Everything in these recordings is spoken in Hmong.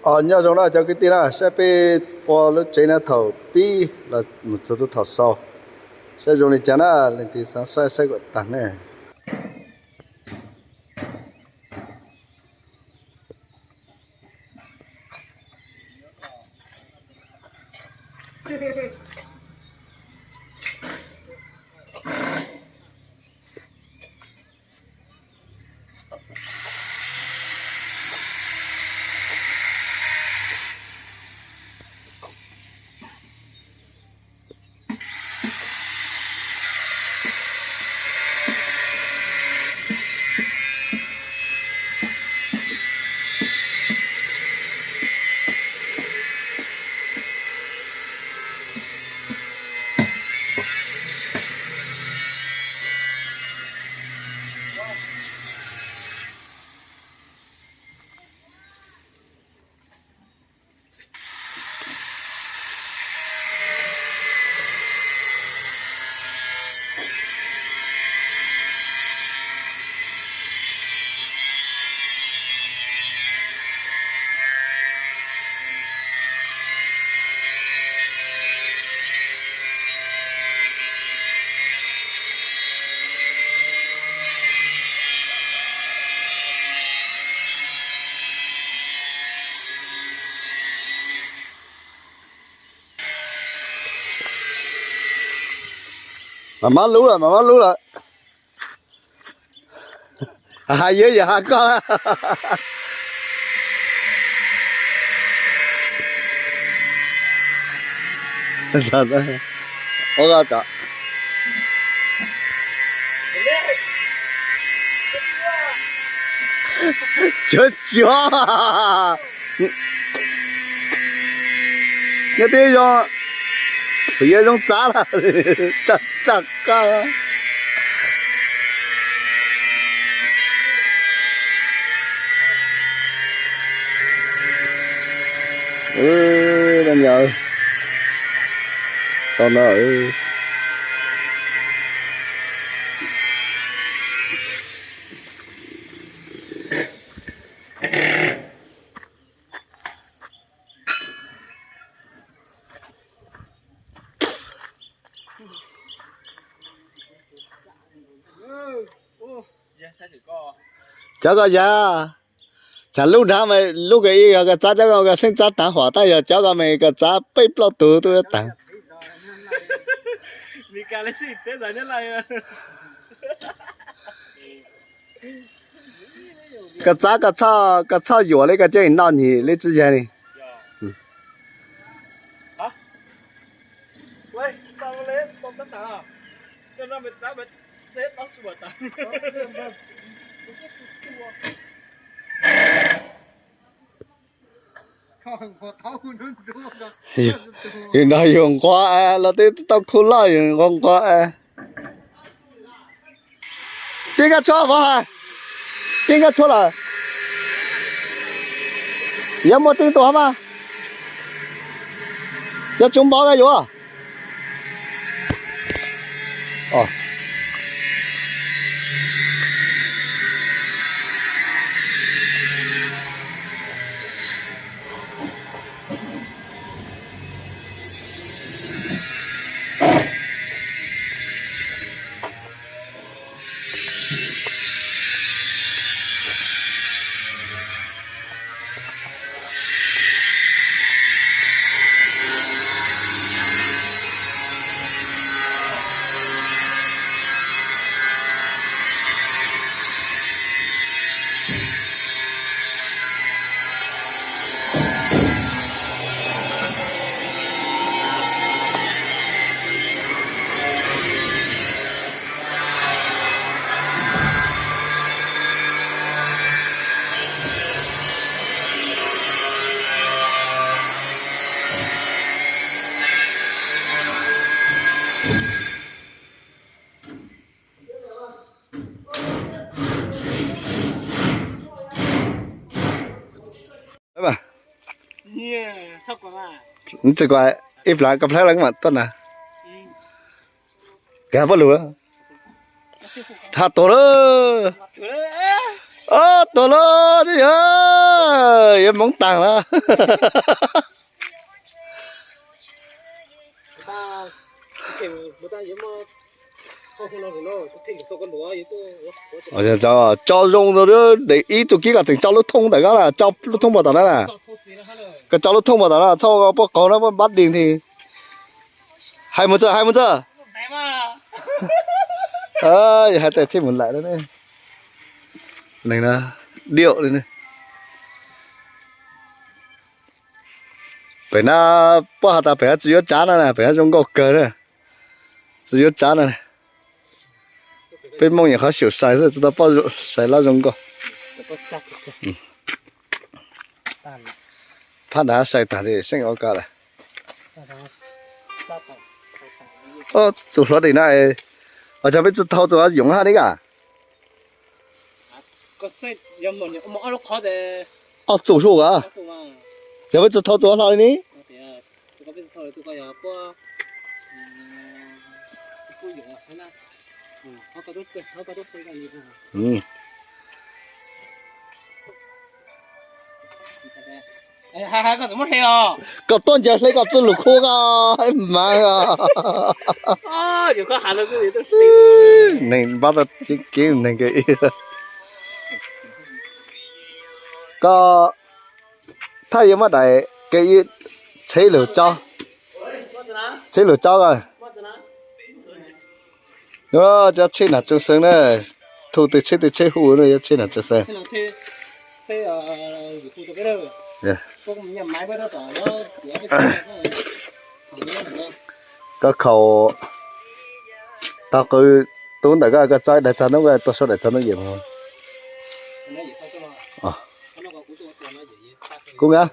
Os, nyob zoo na cov kwv tij na, saib peb ua lub tsev na thaum pib los mus txog thaum xaus, saib zoo li cas na, leej twg xav saib saib kom tag ne. Mas mab lub lawm, mas mab lub lawm. Hais yog yog hais koj. Ua ko, cuag cuag. Nyob twb zoo, kuv yuav zoo txav lawm, tsa tsa koj. Tau no. Cov ko yog, tsam lub nrad mas lub ko ib yog koj txav cov ko koj xeeb txav tag huam, tab yog cov ko mas koj txav peb plaub tug twb tag. Koj txav koj txhob yuam li koj tseem noj nyem li tsis yog li. Yus nrog yus nquag es los twb tau khu loj yus nquag nquag es. Tib nkaj tshuab vov hais. Tib nkaj tshuab lawm. Yuav muaj tib tus hov mas. Cov tsuv npov koj yuav. Tsis kom ib plag koj plab lawv mam tuaj na. Kag paj lug. Tha tuag lawm. Ob, tuag lawm, yog yuav hmoov taag lawm. Tso zoo ntag, daim ib tug kib koj tseem tso lub thooj ntawm ko na, tso lub thooj pov tom na na. Koj tso lub thooj pov tom na, txhob ua puab qaug na, puab npab dig nthi. Hais mus txog, hais mus txog. Yog hais tas thiaj mus laim lawm ne. Neeg no diam li ne. Pem na, puab has tas pem hab tsi yuav tsav na, pem hab zoo nkauj kawg na. Tsi yuav tsav na. Peb Moob nyuam qhuav xyaum sai xwb, tsi tau paub sai lab zoo nkauj. Phab nrad sai tag li seej ua ka lawm. Txug hluav dim na, os, cov peb tsi tau txug yoov hab ne ka. Ob txug hlua ka. Yog peb tsi tau txug hlo li ne. Koj tuaj ncaws hle koj txuj lug khub koj mas. Neeg npab tau kev neeg kawg ib. Koj thaj yuav muab daim kev tsheb lug tso, tsheb lug tso koj. Cov tsheb nam tsoom xeev na, thu tw tsheb tw tsheb hu na, cov tsheb nam tsoom xeev. Koj khaus tau qw tub ntawm koj, koj tso daim txag ntoo, koj tuaj sau daim txag ntoo yem mus. Kuv nqa,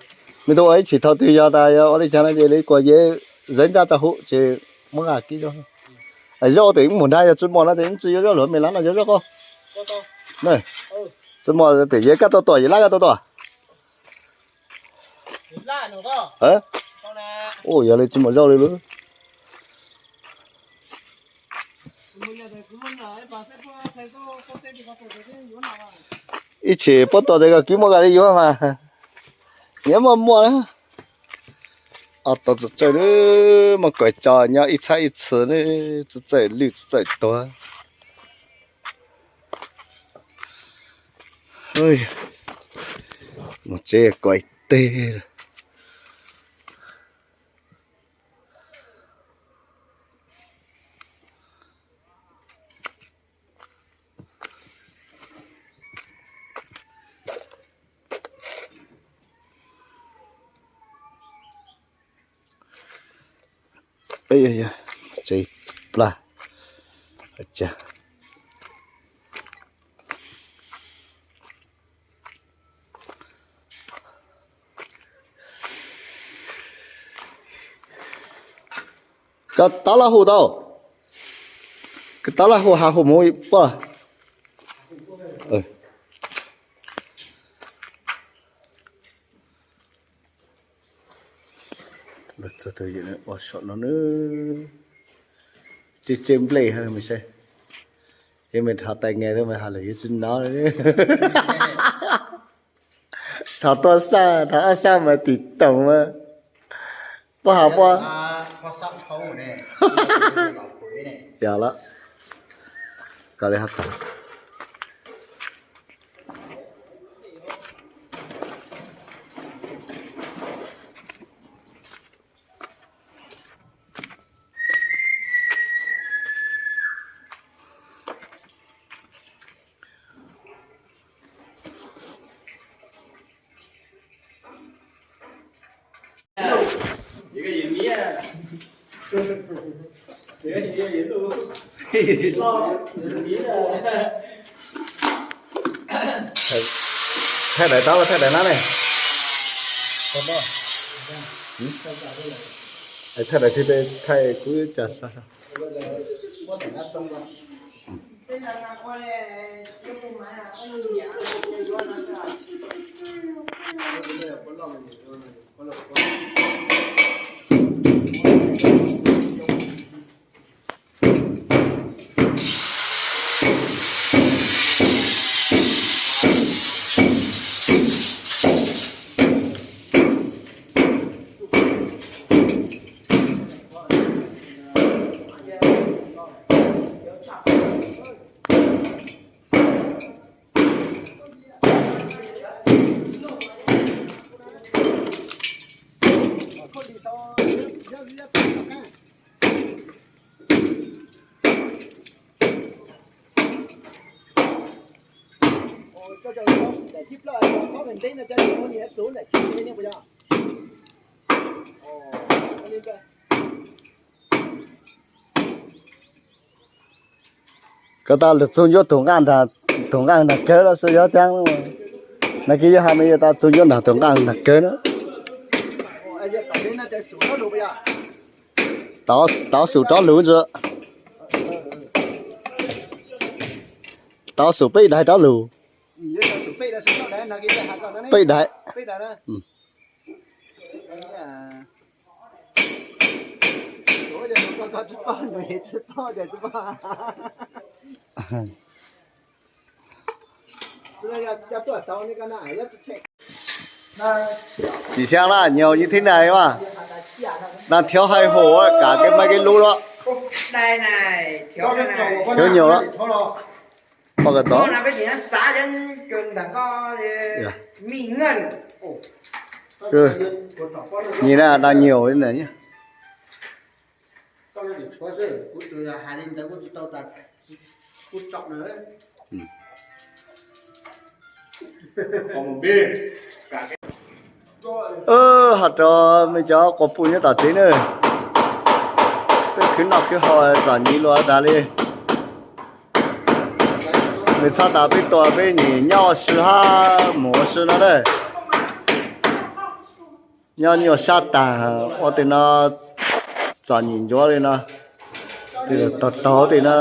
me tub ua ib chim thaum twg yog tas yog ua li cas no ces li kuas yev zaj ntsaj rau hauv ces muab nqa kib zog. Zaj tes ib mus nrag yog tsi muaj no tes tsi yuav zaj luag me lab no yuav zaj koj. Tsi muaj tes yev koj tuaj tuaj, yev lab koj tuaj tuaj. Ua yog li tsi muaj zaj li lawm. Ib chim puab tuaj tes koj kib muab koj li yuav mas. Nyiam muaj muaj na. Ob tug txawj txawj na, muaj kaum tso nyob ib txhab ib txhis na, txawj txawj lwj txawj txawj tuag. Mus tsev kuv teg. Tsev plag. Koj tab laj hu tau. Koj tab laj hu has hu mus puab. Ua saum no na, tseb tseb nplej, es mas dhos tais nge tuaj mas has lawm yuav tsi nov. Dhos tuaj sab, dhos ob sab mas tim toom mas. Puab has puab. Yog lawm. Koj li has tas. Thaij daim tau los thaij daim nab ne. Thaij daim thaij, thaij kuv cas sa. Koj tas lug txug ncuab tug nqaj, tug nqaj nrag kawg los xwb yog caag. Nag kis yog has me yuav tas txug ncuab nrag tug nqaj nrag kawg na. Tau xum rov lug ntag. Tau xum peb daim rov lug. Peb daim. Tsis xyaa na, nyuag ib thib na mas. Nag thiab hais hum kav kev maib kev lub lawm. Thiab nyuag lawm. Poj koj txov. Nyis na, dag nyuag li na. Has rua mej cov quas puj nyob tom tsev na. Peb khwv noj khwv haus txom nyem luas tas li. Mej txhob tas peb tua peb nyem nyob ua si hab mus ua si no na. Nyob nyuaj sab tag, ua tej no txom nyem ntsuav li no. Tej tog tog tej no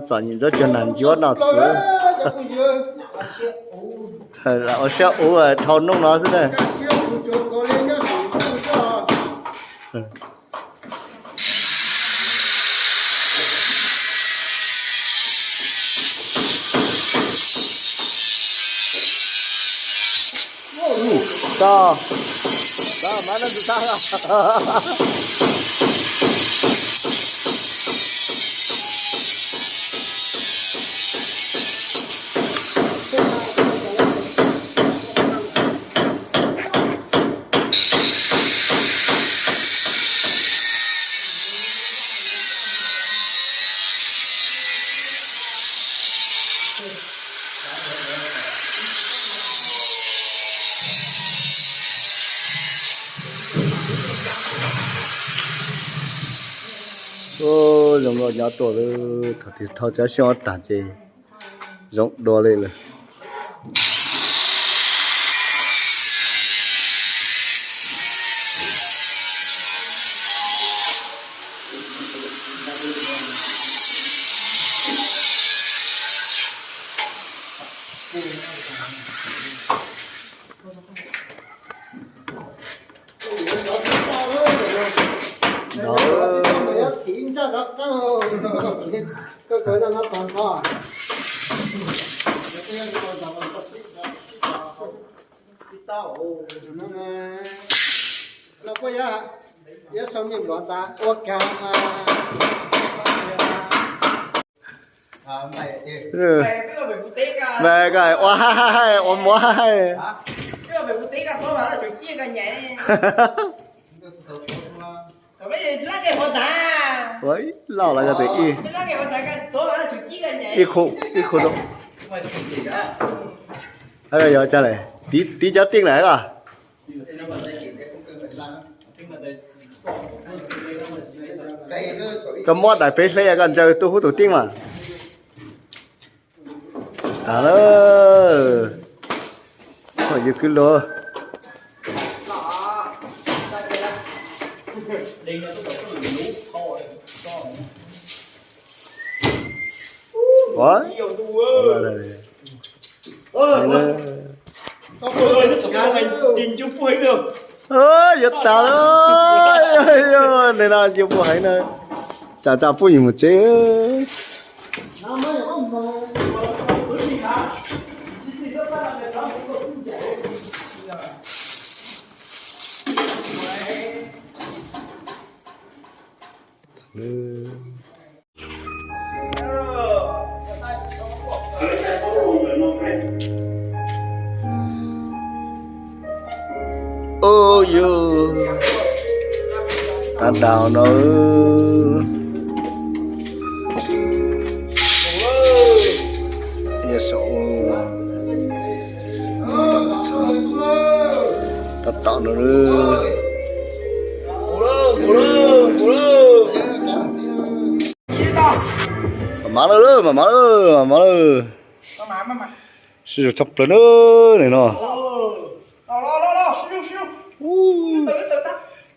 txom nyem ntsuav cuag nas ncuav noj txwv. Ua siab uv dhau noob no xwb na. Tau, tau, mas no tsis tau. Zoo nkaus nyob tuaj lawm, thaum twg thau cov xyoob tag ces zoo dua li lawm. Ua haib, ua muab haib. Ua ib lauj los yog tes ib. Ib khu, ib khu rau. Yog cas lawm, tiv cov tiaj lawm os. Koj muab daim peb hle koj ntsaws tuaj hub tus tiaj mas. Tag lawm. Pom yus kwv luag. Yuav tas lawm. Nim no ncu puj heev na. Tsam tsam puj mus tsev. Ub yus, Dau no. Tab tom no. Mam mam lawm, mam mam lawm, mam mam lawm. Sib zoo tshaj plaws na, nim no.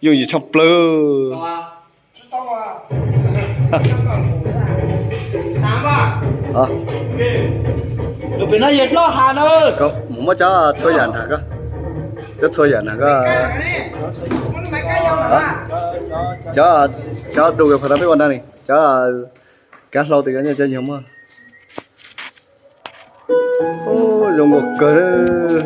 Yooj yim tshaj plaws. Mus muab cov txhua yam nrag ko, cov txhua yam nrag ko. Cov, cov du pha tas peb ua nrag ni, cov kav hlau tes ko nyob cov nyuag muag. Zoo nkauj kawg.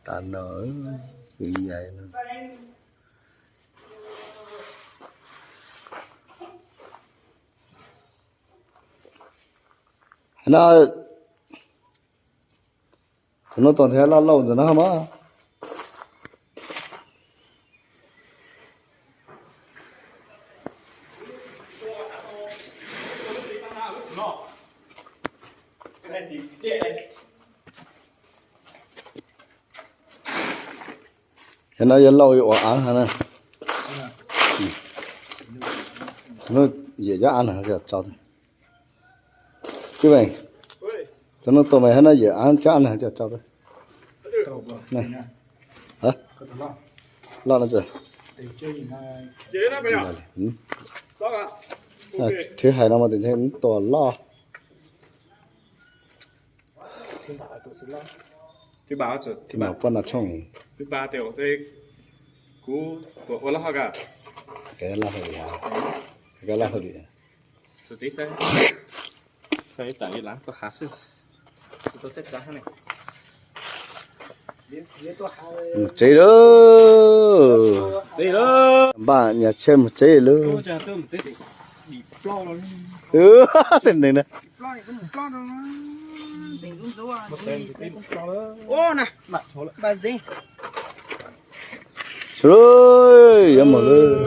Tas no, kwv yais no. No, tus no tos nrhiav laj lauj ntawm no mas. Cov no yog lauj ua av na. Yawm cov av na, tso. Cov no tus mas no yawm av cov av na, tso. Loj no. Thwv hais no mas tus loj. Tus mas poj no tshooj. Loj hauj lwm. Mus tsev lawm. Npaj nyas tsheb mus tsev lawm. Tej neeg na. Sawv daws yuav mus lawm.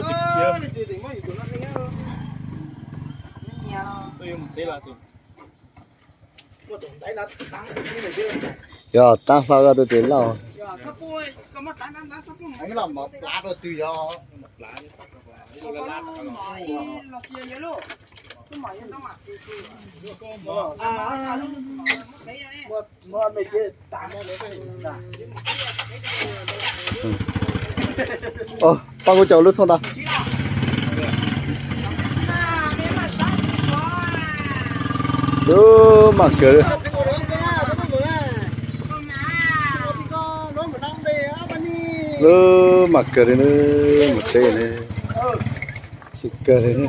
Yog tab hlo koj tus tis lauj. Pab kuv caum lub thooj tau. Lub mas kawg li. Lub mas kawg li, mus tsev li. Tsis kawg li.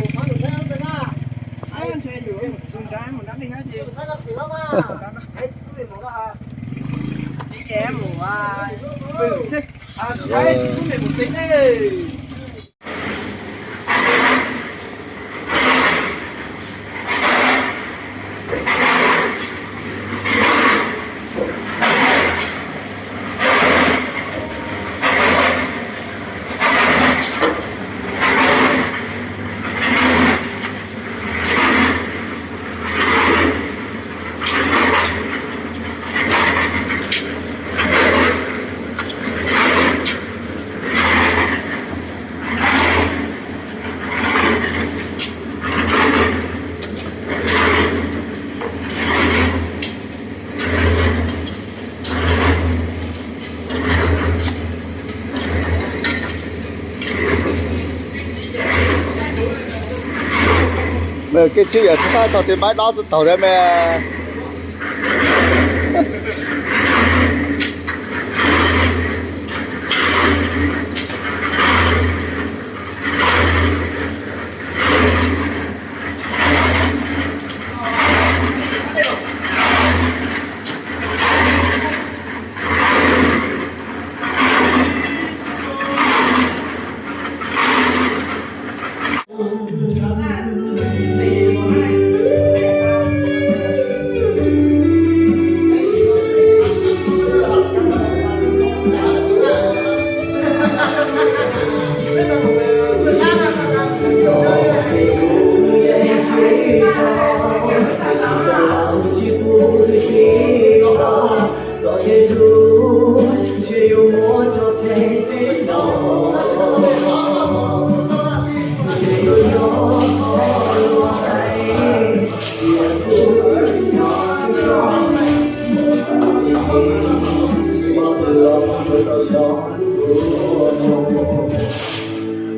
Kev tshwj yam tsis saib thaum twg maib dob txog thaum ntawd mas.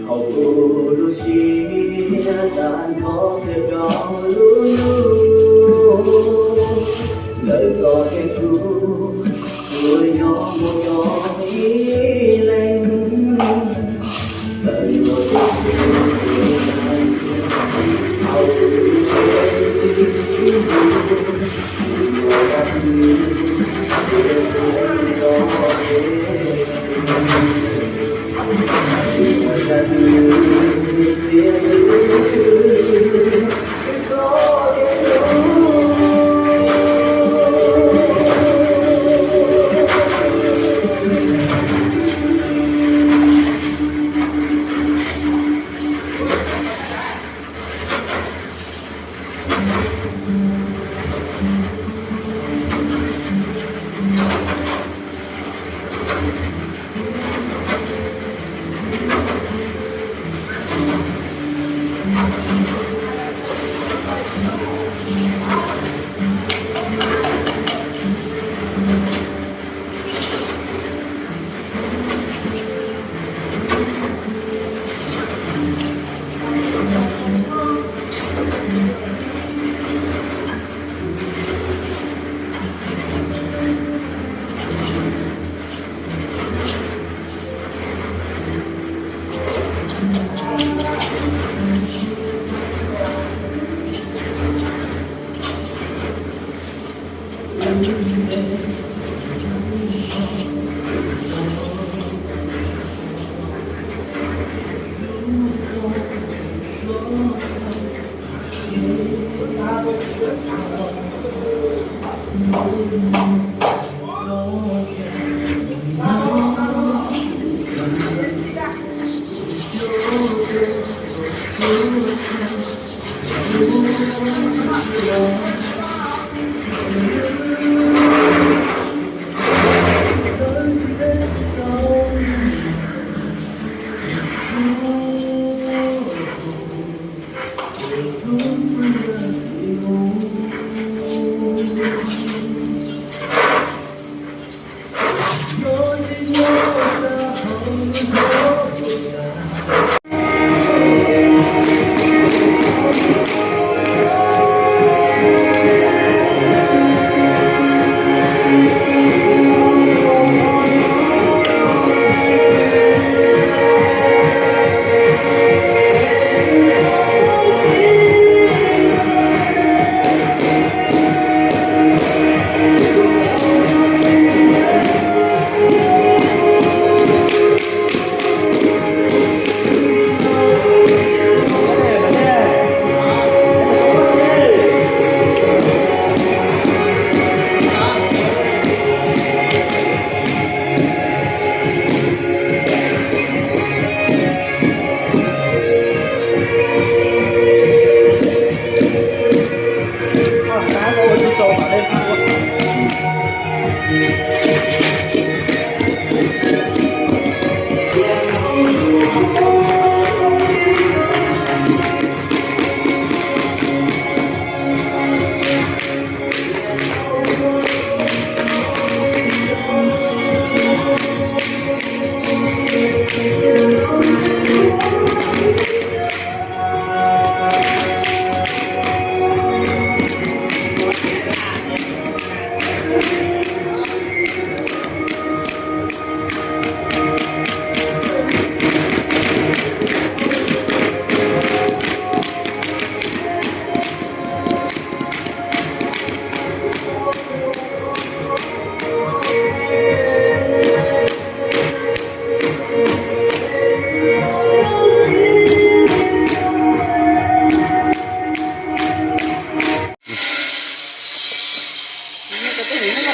Hauv kuv lub siab tag nrho qhia rau lub ntuj, lawv txoj kev hlub uas nyob mus txog ib leeg.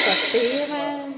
Tiag mas.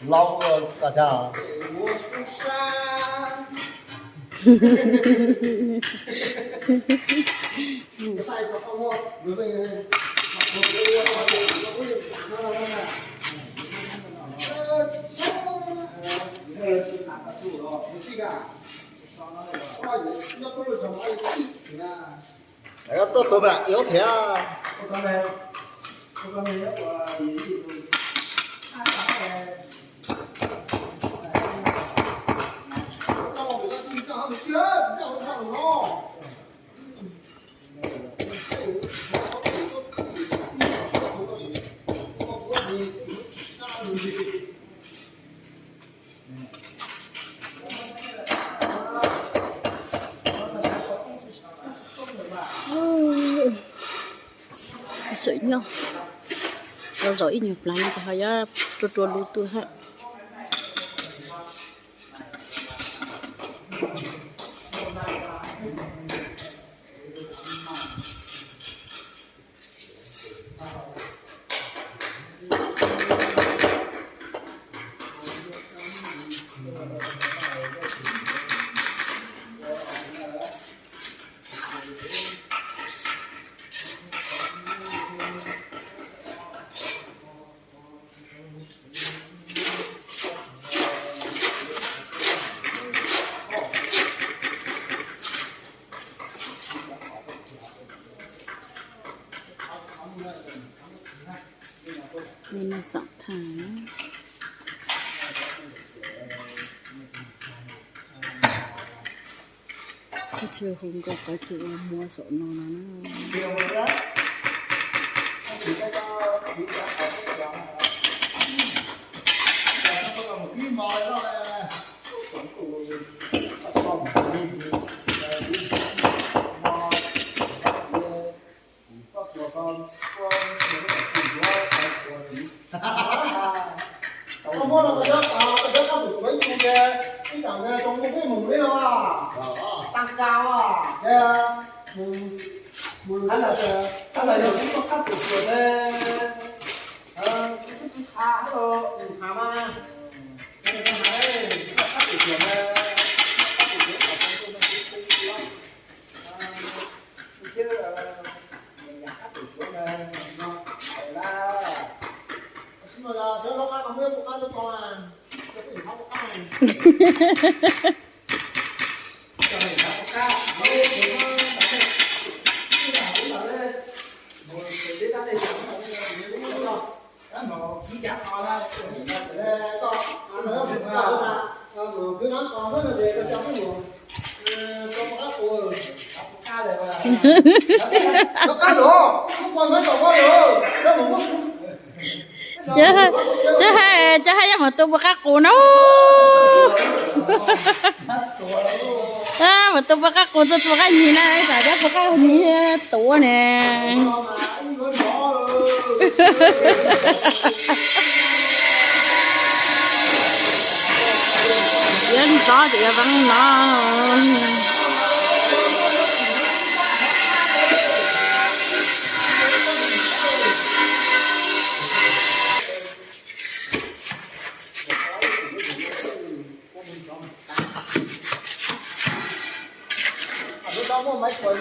Laus tas cas. Tuaj tus mas yuav thiab. Xwm nyob, los zaum ib nyuag plaws no ces ho yuav rua rua lub tuaj hab. Li no xam thaj. Tsis hu nkauj qhov chaw ua muag saum no no na. Koj muab los koj cov, koj cov qab tus tsuav ib tug ces ib tsam nws zoo li peb mus li no, tag kawg ces mus, mus lwm, tab sis yog kuv muaj qab tus tsuav ne, kuv twb tsis has los nws has mas, nws has, kuv muaj qab tus tsuav ne, qab tus tsuav kom tau tus no kuv twb tsis los. Cov hais, cov hais yog mas tua puas qab qus na. Mas tua puas qab qus, tua tua qab nyig na, tas cov puas qab nyig tuav ne. Yuav ntxov ces yuav veev no. Koj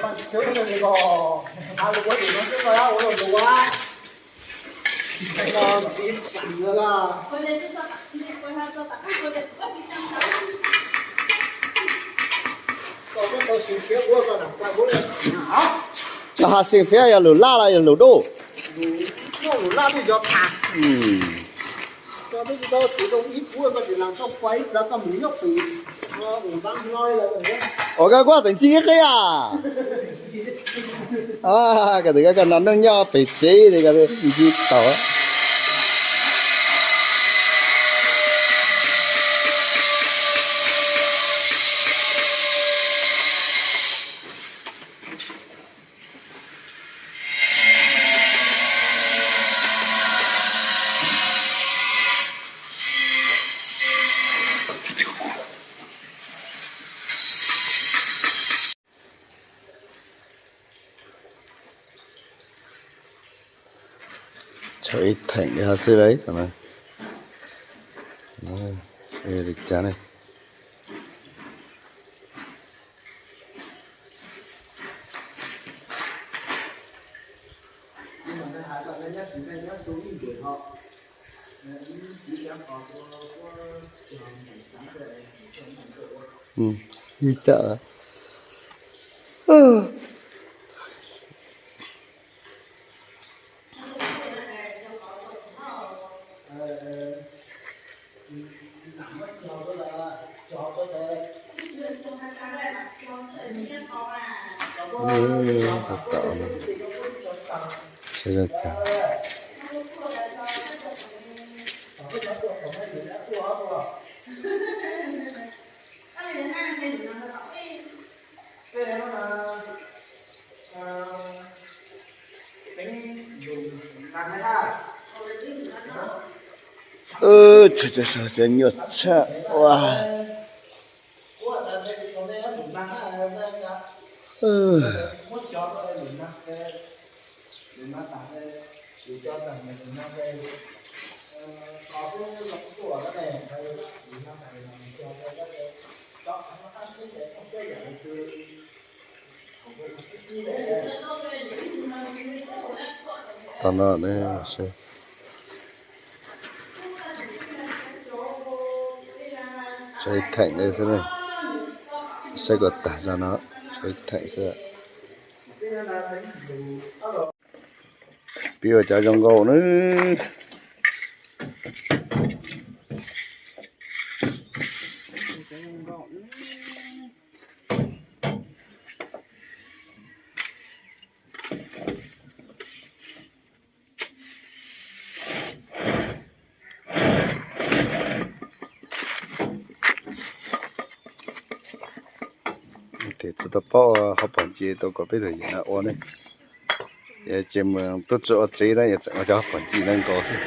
has xeem phiab yog lus laj los yog lus dub? Ua koj kuaj teem ci ib qib a. Koj twb koj no neej nyob pem tsev li koj nci tau. Tshuav ib theem li ho xwb lauj. Li cas ne? Ib tam. Nyuaj tshaj ua. Tau no, tso ib theem li xwb ne. Saib kom tag zog no, tso ib theem xwb. Pib ua cov zoo nkauj nawb. Ces tsis tau paub hauv paus ntsis tau kom peb tug yawm no ua ne. Ces mus tub tsi ua tsev na, yuav tseem ua cov hauv paus ntsis no nkaus xwb.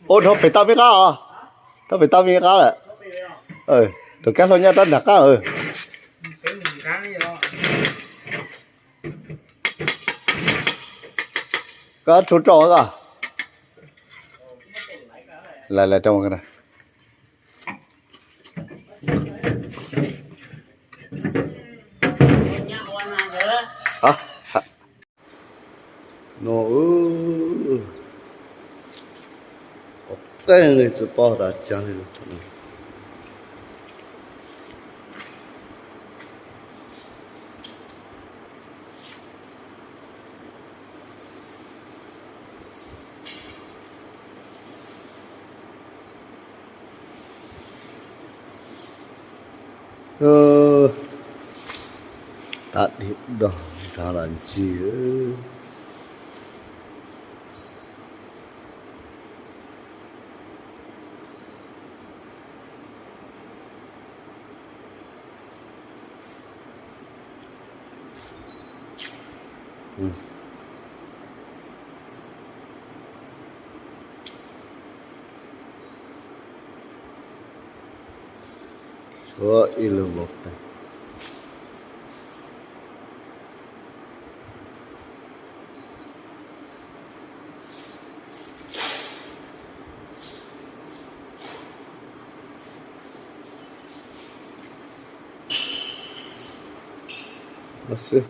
Ua rau pem tau me qab os. Rau pem tau me qab lawm. Tus kab hlau nyob rau nram qab. Koj rhu rau os. Lawv lawv rau. No, qeej li tsis paub tas cag li. Tab dim dog nrad los ntsis. Tshuab ib lub npau taws. Xwb.